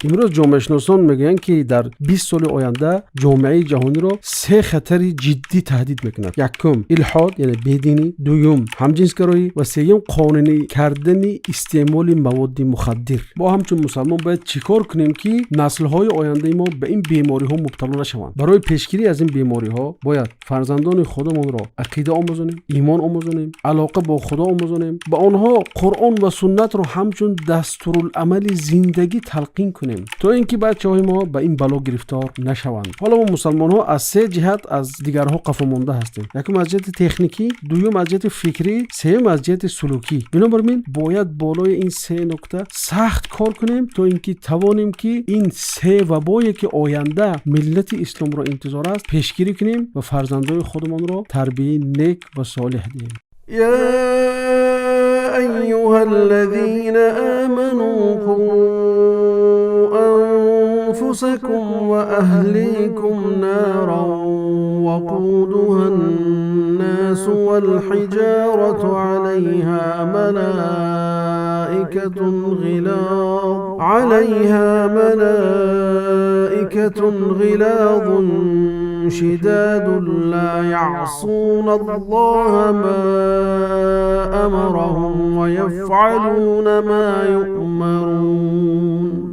Имрӯз ҷомеашиносон мегӯянд, ки дар 20 соли оянда ҷомеаи ҷаҳониро се хатари ҷиддӣ таҳдид мекунад: якум, илҳод, яъне бединӣ, дуюм, ҳамҷинсгароӣ ва сеюм, қонунӣ кардани истеъмоли маводи мухаддир. Мо ҳамчун мусалмон бояд чӣ кор кунем, ки наслҳои ояндаи мо ба ин бемориҳо мубтало нашаванд? Барои пешгирӣ аз ин бемориҳо бояд фарзандони худамонро ақида омӯзонем, имон омӯзонем, алоқа бо Худо омӯзонем, ба онҳо Қуръон ва суннатро ҳамчун дастурулъамали зиндагӣ талқин кунем, то ин ки бачаҳои мо ба ин бало гирифтор нашаванд. Ҳоло мо мусалмонҳо аз се ҷиҳат аз дигарҳо қафомонда ҳастем: якум, аз ҷиҳати техникӣ, дуюм, аз ҷиҳати фикрӣ, сеюм, аз ҷиҳати сулукӣ. Бинобар ин бояд болои ин се нукта сахт кор кунем, то ин ки тавонем, ки ин се вабое, ки оянда миллати исломро интизор аст, пешгирӣ кунем ва фарзандои худамонро тарбияи нек ва солеҳ диҳем. يا أيها الذين آمنوا قوا أنفسكم وأهليكم نارا وقودها الناس والحجارة عليها ملائكة غلاظ شداد لا يعصون الله ما أمرهم ويفعلون ما يؤمرون.